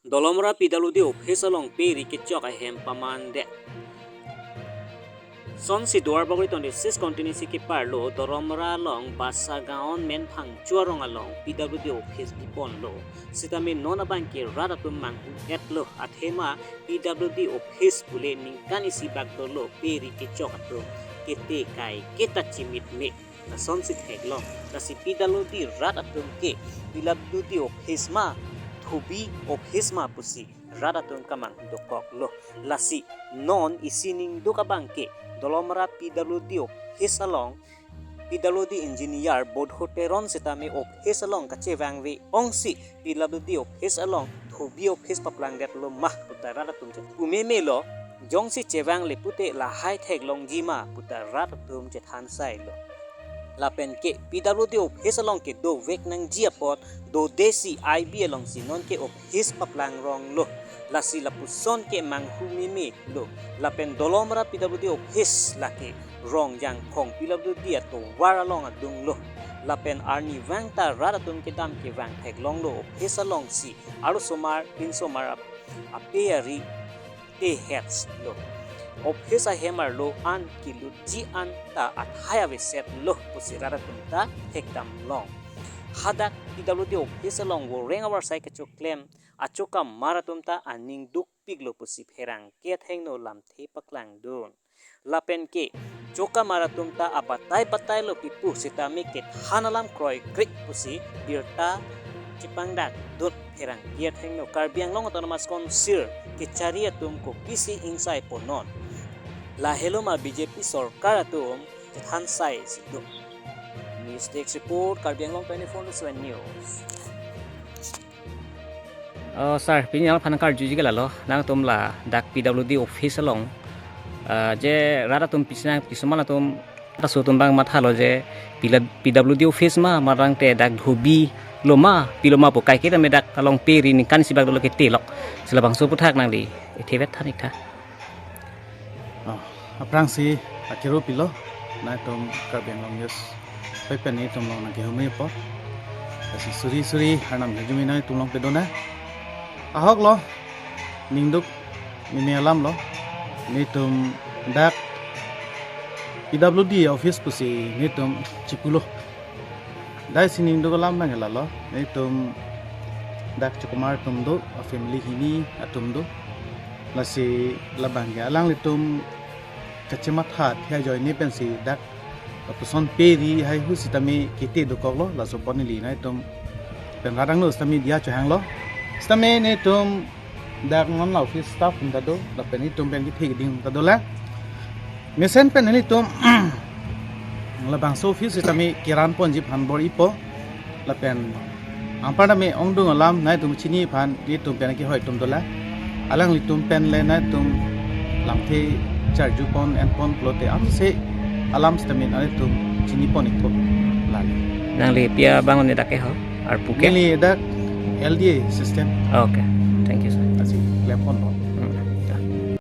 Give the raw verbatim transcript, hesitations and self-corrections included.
Dolamara P W D office along pe ri kechok ahem pamandet. Sonsi Duarbagori twenty-six constituency keparlo Dolamara along Basagaon Menphangcho arong along P W D office biponlo. Sitame non abangke rat atum manghu-etlo, athema P W D office pule ningkan isi bak dolo pe ri kechok atum kete kai keta chimit me. Lasonsi theklong, lasi P W D rat atum ke P W D office ma, thobi office ma pusi rat atum kamanghu dokoklo. Lasi non isi ningduk abangke Dolamara P W D office along P W D engineer Bodho Teron sitame office along kachevangve ongsi P W D office along thobi office paplangdetlo ma puta rat atum che pu memelo. Jongsi chevangle pute lahai theklongji ma puta rat atum chethan sailo. Lapen ke P W D office along kedovek nangji apot dodesi I B alongsi nonke office paplangronglo. Lasi lapuson ke manghu memelo. Lapen Dolamara P W D office lake Rongjangphong P W D atovar along adunglo. Lapen arnivang ta rat atum kedam kevang theklonglo office alongsi arlosomar pinsomar ap-, ape ari tehetslo. Office ahem arlo an kelutji an ta athai avesetlo pusi rat atum ta thekdamlong. Hadak P W D office along voreng avarsai kachoklem achokamar atum ta aning dukpiklo pusi pherangke athengno lamthe paklangdun. Lapen ke chokamar atum ta abatai batailo pipu sitame kethan alam kroikre pusi birta chepangdakdun pherangke athengno. Karbi Anglong Autonomous Council kechari atum kopisi ingsai ponon, lahelo ma B J P sorkar atum chethan saisi do. News Desk Report, Karbi Anglong twenty-four into seven News. Oh, sir, pini nangphan karjuji ke lalo, nangtum ladak P W D office along, ah, je rat atum pisi nang kisuman atum, rat aso atum abang mathalo je P W D office ma, marang te dak thobi lo ma, pilo ma pu kaiketa me dak along pe ri ningkan isi bak dolo kete lok. Si labangso aputhak nangli ithevet than ik tha. Oh, aphrangsi akero pilo, nangtum Karbi Anglong News pen nelitum along nangkehumri apot. Lasi suri suri arnam kejumi nangtum along pedona. Ahoklo, ningduk meme alamlo, nelitum dak P W D office pusi nelitum chipulo. Dai si ningduk alam abang lalo, nelitum dak chokamar atum do, a family hini atum do. Lasi labang ke alanglitum kachematha thia ajoine pensi dak lapuson pe ri haihu sitame kete dokoklo, laso apot neli nangtum pen rat angno sitame diya chohanglo. Sitame nelitum dak non la office staff atum ta do, lapen nelitum pen kethe keding atum ta dolang. Mesen pen nelitum labangso office sitame keran ponji aphan bor-ipo. Lapen anpar tame ongdung alam nangtum chini aphan nelitum pen kehoi atum dolang. Alanglitum pen le nangtum lamthe charju pon en pon pulote amse alam sitame nangtum chini pon ikpo lale. Nangli pi abang ne dak keho, arpu ke? Neli dak L D A system. Okay, thank you, sir. Lasi klem ponlo.